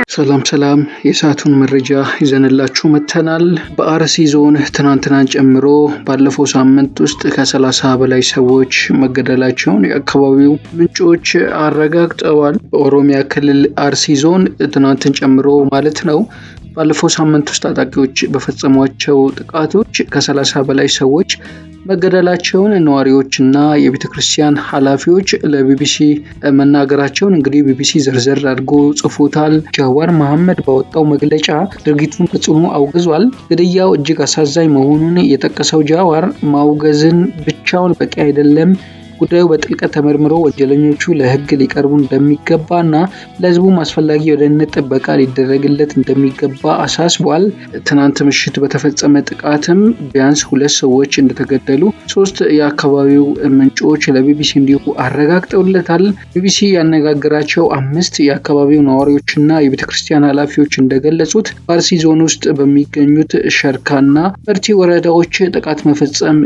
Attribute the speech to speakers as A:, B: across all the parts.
A: ሰላም ሰላም፣ የሰዓቱን መረጃ ይዘንላችሁ መጥተናል። በአርሲ ዞን ትናንትናን ጨምሮ ባለፈው ሳምንት ውስጥ ከ30 በላይ ሰዎች መገደላቸውን የአካባቢው ምንጮች አረጋግጠዋል። በኦሮሚያ ክልል አርሲ ዞን ትናንትን ጨምሮ ማለት ነው ባለፈው ሳምንት ውስጥ ታጣቂዎች በፈጸሟቸው ጥቃቶች ከ30 በላይ ሰዎች መገደላቸውን ነዋሪዎችና የቤተ ክርስቲያን ኃላፊዎች ለቢቢሲ መናገራቸውን እንግዲህ ቢቢሲ ዘርዘር አድርጎ ጽፎታል። ጃዋር መሐመድ ባወጣው መግለጫ ድርጊቱን በጽኑ አውግዟል። ግድያው እጅግ አሳዛኝ መሆኑን የጠቀሰው ጃዋር ማውገዝን ብቻውን በቂ አይደለም፣ ጉዳዩ በጥልቀት ተመርምሮ ወንጀለኞቹ ለሕግ ሊቀርቡ እንደሚገባ እና ለሕዝቡም አስፈላጊ የደህንነት ጥበቃ ሊደረግለት እንደሚገባ አሳስቧል። ትናንት ምሽት በተፈጸመ ጥቃትም ቢያንስ 2 ሰዎች እንደተገደሉ 3 የአካባቢው ምንጮች ለቢቢሲ እንዲሁ አረጋግጠውለታል። ቢቢሲ ያነጋገራቸው 5 የአካባቢው ነዋሪዎችና የቤተክርስቲያን ኃላፊዎች እንደገለጹት በአርሲ ዞን ውስጥ በሚገኙት ሸርካና መርቲ ወረዳዎች ጥቃት መፈጸም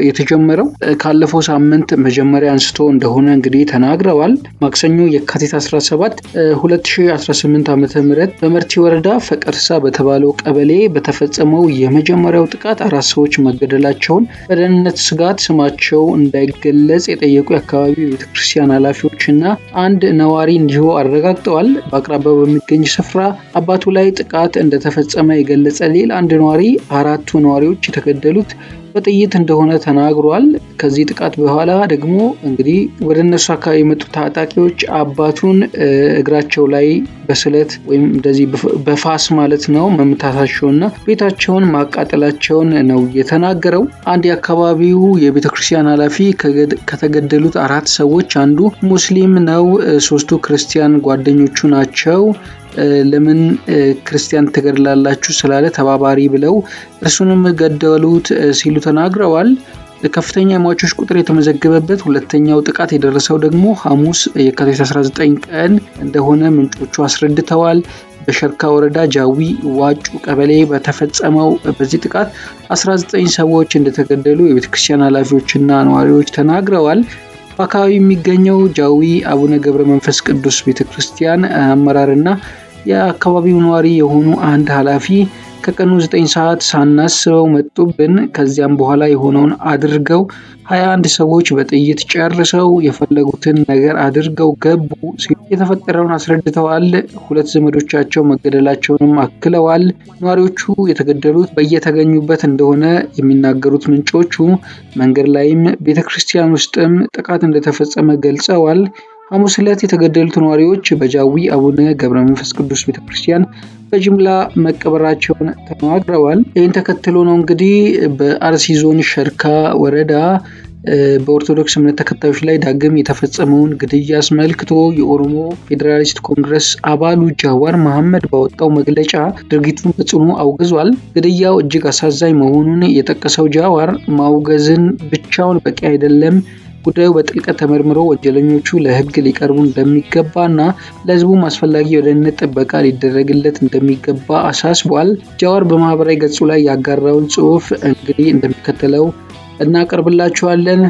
A: የተጀመረው ካለፈው ሳምንት መጀመሪያ አንስቶ እንደሆነ እንግዲህ ተናግረዋል። ማክሰኞ የካቲት 17 2018 ዓ.ም በመርቲ ወረዳ ፈቀርሳ በተባለው ቀበሌ በተፈጸመው የመጀመሪያው ጥቃት 4 ሰዎች መገደላቸውን በደህንነት ስጋት ስማቸው እንዳይገለጽ የጠየቁ የአካባቢው የቤተክርስቲያን ኃላፊዎች እና አንድ ነዋሪ እንዲሁ አረጋግጠዋል። በአቅራቢያው በሚገኝ ስፍራ አባቱ ላይ ጥቃት እንደተፈጸመ የገለጸ ሌላ አንድ ነዋሪ 4ቱ ነዋሪዎች የተገደሉት በጥይት እንደሆነ ተናግሯል። ከዚህ ጥቃት በኋላ ደግሞ እንግዲህ ወደ እነሱ አካባቢ የመጡ ታጣቂዎች አባቱን እግራቸው ላይ በስለት ወይም እንደዚህ በፋስ ማለት ነው መምታታቸውና ቤታቸውን ማቃጠላቸውን ነው የተናገረው። አንድ የአካባቢው የቤተክርስቲያን ኃላፊ ከተገደሉት 4 ሰዎች አንዱ ሙስሊም ነው፣ 3ቱ ክርስቲያን ጓደኞቹ ናቸው። ለምን ክርስቲያን ትገድላላችሁ ስላለ ተባባሪ ብለው እርሱንም ገደሉት ሲሉ ተናግረዋል። ከፍተኛ የሟቾች ቁጥር የተመዘገበበት ሁለተኛው ጥቃት የደረሰው ደግሞ ሐሙስ የካቲት 19 ቀን እንደሆነ ምንጮቹ አስረድተዋል። በሸርካ ወረዳ ጃዊ ዋጩ ቀበሌ በተፈጸመው በዚህ ጥቃት 19 ሰዎች እንደተገደሉ የቤተክርስቲያን ኃላፊዎችና ነዋሪዎች ተናግረዋል። በአካባቢው የሚገኘው ጃዊ አቡነ ገብረ መንፈስ ቅዱስ ቤተክርስቲያን አመራርና የአካባቢው ነዋሪ የሆኑ አንድ ኃላፊ ከቀኑ 9 ሰዓት ሳናስበው መጡብን። ከዚያም በኋላ የሆነውን አድርገው 21 ሰዎች በጥይት ጨርሰው የፈለጉትን ነገር አድርገው ገቡ ሲሉ የተፈጠረውን አስረድተዋል። 2 ዘመዶቻቸው መገደላቸውንም አክለዋል። ነዋሪዎቹ የተገደሉት በየተገኙበት እንደሆነ የሚናገሩት ምንጮቹ መንገድ ላይም ቤተክርስቲያን ውስጥም ጥቃት እንደተፈጸመ ገልጸዋል። ሐሙስ ዕለት የተገደሉት ነዋሪዎች በጃዊ አቡነ ገብረ መንፈስ ቅዱስ ቤተክርስቲያን በጅምላ መቀበራቸውን ተናግረዋል። ይህን ተከትሎ ነው እንግዲህ በአርሲ ዞን ሸርካ ወረዳ በኦርቶዶክስ እምነት ተከታዮች ላይ ዳግም የተፈጸመውን ግድያ አስመልክቶ የኦሮሞ ፌዴራሊስት ኮንግረስ አባሉ ጃዋር መሐመድ ባወጣው መግለጫ ድርጊቱን በጽኑ አውግዟል። ግድያው እጅግ አሳዛኝ መሆኑን የጠቀሰው ጃዋር ማውገዝን ብቻውን በቂ አይደለም፣ ጉዳዩ በጥልቀት ተመርምሮ ወንጀለኞቹ ለሕግ ሊቀርቡ እንደሚገባና ለሕዝቡም አስፈላጊ የደህንነት ጥበቃ ሊደረግለት እንደሚገባ አሳስቧል። ጃዋር በማህበራዊ ገጹ ላይ ያጋራውን ጽሑፍ እንግዲህ እንደሚከተለው እናቀርብላችኋለን።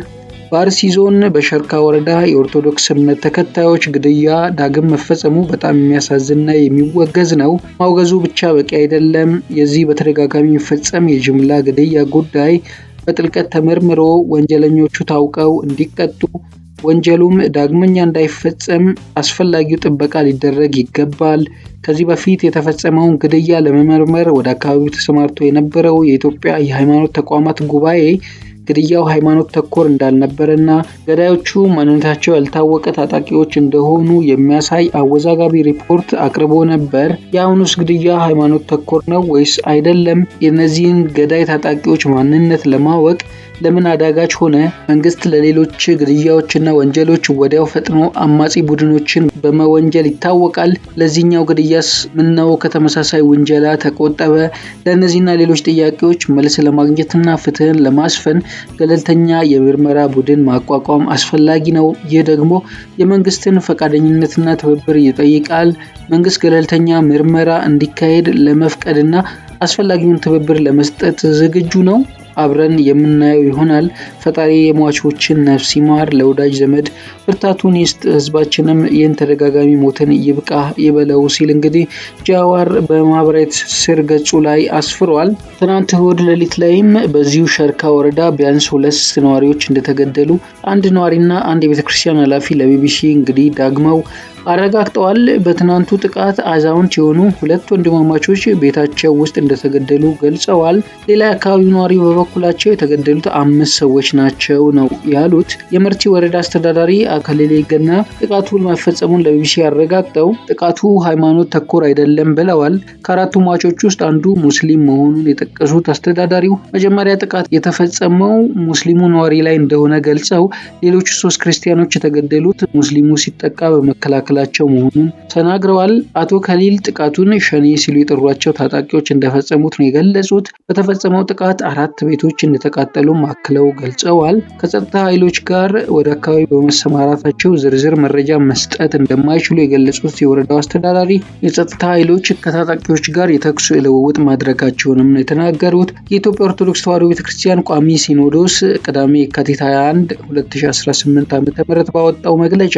A: በአርሲ ዞን በሸርካ ወረዳ የኦርቶዶክስ እምነት ተከታዮች ግድያ ዳግም መፈጸሙ በጣም የሚያሳዝንና የሚወገዝ ነው። ማውገዙ ብቻ በቂ አይደለም። የዚህ በተደጋጋሚ የሚፈጸም የጅምላ ግድያ ጉዳይ በጥልቀት ተመርምሮ ወንጀለኞቹ ታውቀው እንዲቀጡ፣ ወንጀሉም ዳግመኛ እንዳይፈጸም አስፈላጊው ጥበቃ ሊደረግ ይገባል። ከዚህ በፊት የተፈጸመውን ግድያ ለመመርመር ወደ አካባቢው ተሰማርቶ የነበረው የኢትዮጵያ የሃይማኖት ተቋማት ጉባኤ ግድያው ሃይማኖት ተኮር እንዳልነበረና ገዳዮቹ ማንነታቸው ያልታወቀ ታጣቂዎች እንደሆኑ የሚያሳይ አወዛጋቢ ሪፖርት አቅርቦ ነበር። የአሁኑስ ግድያ ሃይማኖት ተኮር ነው ወይስ አይደለም? የእነዚህን ገዳይ ታጣቂዎች ማንነት ለማወቅ ለምን አዳጋች ሆነ? መንግስት ለሌሎች ግድያዎችና ወንጀሎች ወዲያው ፈጥኖ አማጺ ቡድኖችን በመወንጀል ይታወቃል። ለዚህኛው ግድያስ ምነው ከተመሳሳይ ውንጀላ ተቆጠበ? ለእነዚህና ሌሎች ጥያቄዎች መልስ ለማግኘትና ፍትህን ለማስፈን ገለልተኛ የምርመራ ቡድን ማቋቋም አስፈላጊ ነው። ይህ ደግሞ የመንግስትን ፈቃደኝነትና ትብብር ይጠይቃል። መንግስት ገለልተኛ ምርመራ እንዲካሄድ ለመፍቀድና አስፈላጊውን ትብብር ለመስጠት ዝግጁ ነው? አብረን የምናየው ይሆናል። ፈጣሪ የሟቾችን ነፍስ ይማር፣ ለወዳጅ ዘመድ ብርታቱን ይስጥ፣ ህዝባችንም ይህን ተደጋጋሚ ሞትን ይብቃ ይበለው ሲል እንግዲህ ጃዋር በማህበራዊ ትስስር ገጹ ላይ አስፍሯል። ትናንት እሁድ ሌሊት ላይም በዚሁ ሸርካ ወረዳ ቢያንስ 2 ነዋሪዎች እንደተገደሉ አንድ ነዋሪና አንድ የቤተክርስቲያን ኃላፊ ለቢቢሲ እንግዲህ ዳግመው አረጋግጠዋል። በትናንቱ ጥቃት አዛውንት የሆኑ 2 ወንድማማቾች ቤታቸው ውስጥ እንደተገደሉ ገልጸዋል። ሌላ የአካባቢው ነዋሪ በበኩላቸው የተገደሉት 5 ሰዎች ናቸው ነው ያሉት። የመርቲ ወረዳ አስተዳዳሪ አከሌሌ ገና ጥቃቱ መፈጸሙን ለቢቢሲ አረጋግጠው ጥቃቱ ሃይማኖት ተኮር አይደለም ብለዋል። ከ4ቱ ሟቾች ውስጥ አንዱ ሙስሊም መሆኑን የጠቀሱት አስተዳዳሪው መጀመሪያ ጥቃት የተፈጸመው ሙስሊሙ ነዋሪ ላይ እንደሆነ ገልጸው ሌሎቹ 3 ክርስቲያኖች የተገደሉት ሙስሊሙ ሲጠቃ በመከላከላቸው መሆኑን ተናግረዋል። አቶ ከሊል ጥቃቱን ሸኔ ሲሉ የጠሯቸው ታጣቂዎች እንደፈጸሙት ነው የገለጹት። በተፈጸመው ጥቃት 4 ቤቶች እንደተቃጠሉም አክለው ገልጸዋል። ከጸጥታ ኃይሎች ጋር ወደ አካባቢው በመሰማራታቸው ዝርዝር መረጃ መስጠት እንደማይችሉ የገለጹት የወረዳው አስተዳዳሪ የጸጥታ ኃይሎች ከታጣቂዎች ጋር የተኩስ ልውውጥ ማድረጋቸውንም ነው የተናገሩት። የኢትዮጵያ ኦርቶዶክስ ተዋሕዶ ቤተክርስቲያን ቋሚ ሲኖዶስ ቅዳሜ የካቲት 21 2018 ዓ.ም ባወጣው መግለጫ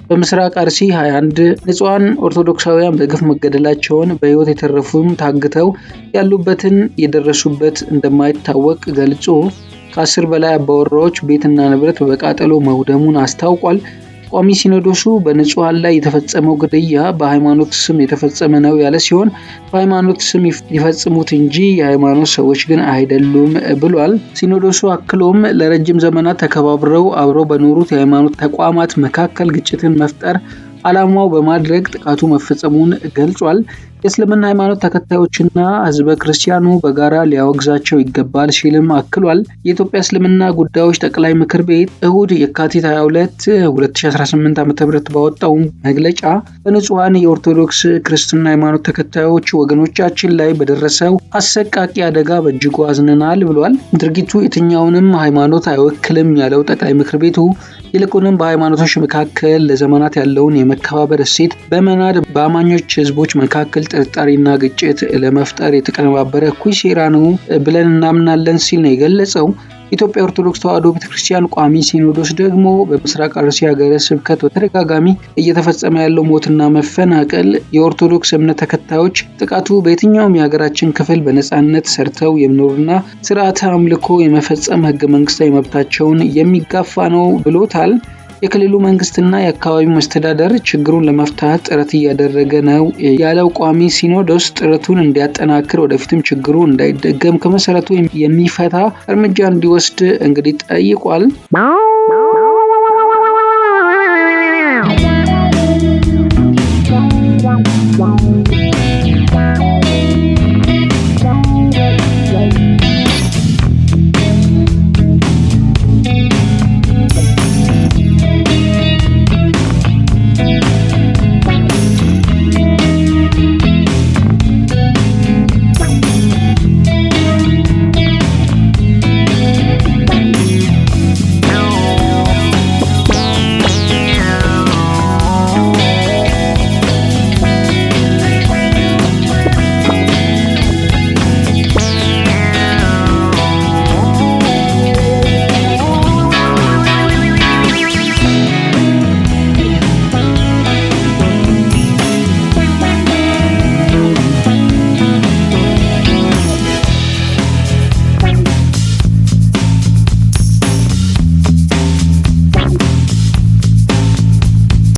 A: በምስራቅ አርሲ 21 ንጹሃን ኦርቶዶክሳውያን በግፍ መገደላቸውን፣ በህይወት የተረፉም ታግተው ያሉበትን የደረሱበት እንደማይታወቅ ገልጾ ከ10 በላይ አባወራዎች ቤትና ንብረት በቃጠሎ መውደሙን አስታውቋል። ቋሚ ሲኖዶሱ በንጹሃን ላይ የተፈጸመው ግድያ በሃይማኖት ስም የተፈጸመ ነው ያለ ሲሆን በሃይማኖት ስም ይፈጽሙት እንጂ የሃይማኖት ሰዎች ግን አይደሉም ብሏል። ሲኖዶሱ አክሎም ለረጅም ዘመናት ተከባብረው አብረው በኖሩት የሃይማኖት ተቋማት መካከል ግጭትን መፍጠር ዓላማው በማድረግ ጥቃቱ መፈጸሙን ገልጿል። የእስልምና ሃይማኖት ተከታዮችና ህዝበ ክርስቲያኑ በጋራ ሊያወግዛቸው ይገባል ሲልም አክሏል። የኢትዮጵያ እስልምና ጉዳዮች ጠቅላይ ምክር ቤት እሁድ የካቲት 22 2018 ዓ.ም ባወጣው መግለጫ በንጹሃን የኦርቶዶክስ ክርስትና ሃይማኖት ተከታዮች ወገኖቻችን ላይ በደረሰው አሰቃቂ አደጋ በእጅጉ አዝነናል ብሏል። ድርጊቱ የትኛውንም ሃይማኖት አይወክልም ያለው ጠቅላይ ምክር ቤቱ ይልቁንም በሃይማኖቶች መካከል ለዘመናት ያለውን የመከባበር እሴት በመናድ በአማኞች ህዝቦች መካከል ጥርጣሬና ግጭት ለመፍጠር የተቀነባበረ እኩይ ሴራ ነው ብለን እናምናለን ሲል ነው የገለጸው። ኢትዮጵያ ኦርቶዶክስ ተዋሕዶ ቤተክርስቲያን ቋሚ ሲኖዶስ ደግሞ በምስራቅ አርሲ ሀገረ ስብከት በተደጋጋሚ እየተፈጸመ ያለው ሞትና መፈናቀል የኦርቶዶክስ እምነት ተከታዮች ጥቃቱ በየትኛውም የሀገራችን ክፍል በነጻነት ሰርተው የመኖርና ስርዓተ አምልኮ የመፈጸም ህገ መንግስታዊ መብታቸውን የሚጋፋ ነው ብሎታል። የክልሉ መንግስትና የአካባቢው መስተዳደር ችግሩን ለመፍታት ጥረት እያደረገ ነው ያለው ቋሚ ሲኖዶስ ጥረቱን እንዲያጠናክር ወደፊትም ችግሩ እንዳይደገም ከመሰረቱ የሚፈታ እርምጃ እንዲወስድ እንግዲህ ጠይቋል።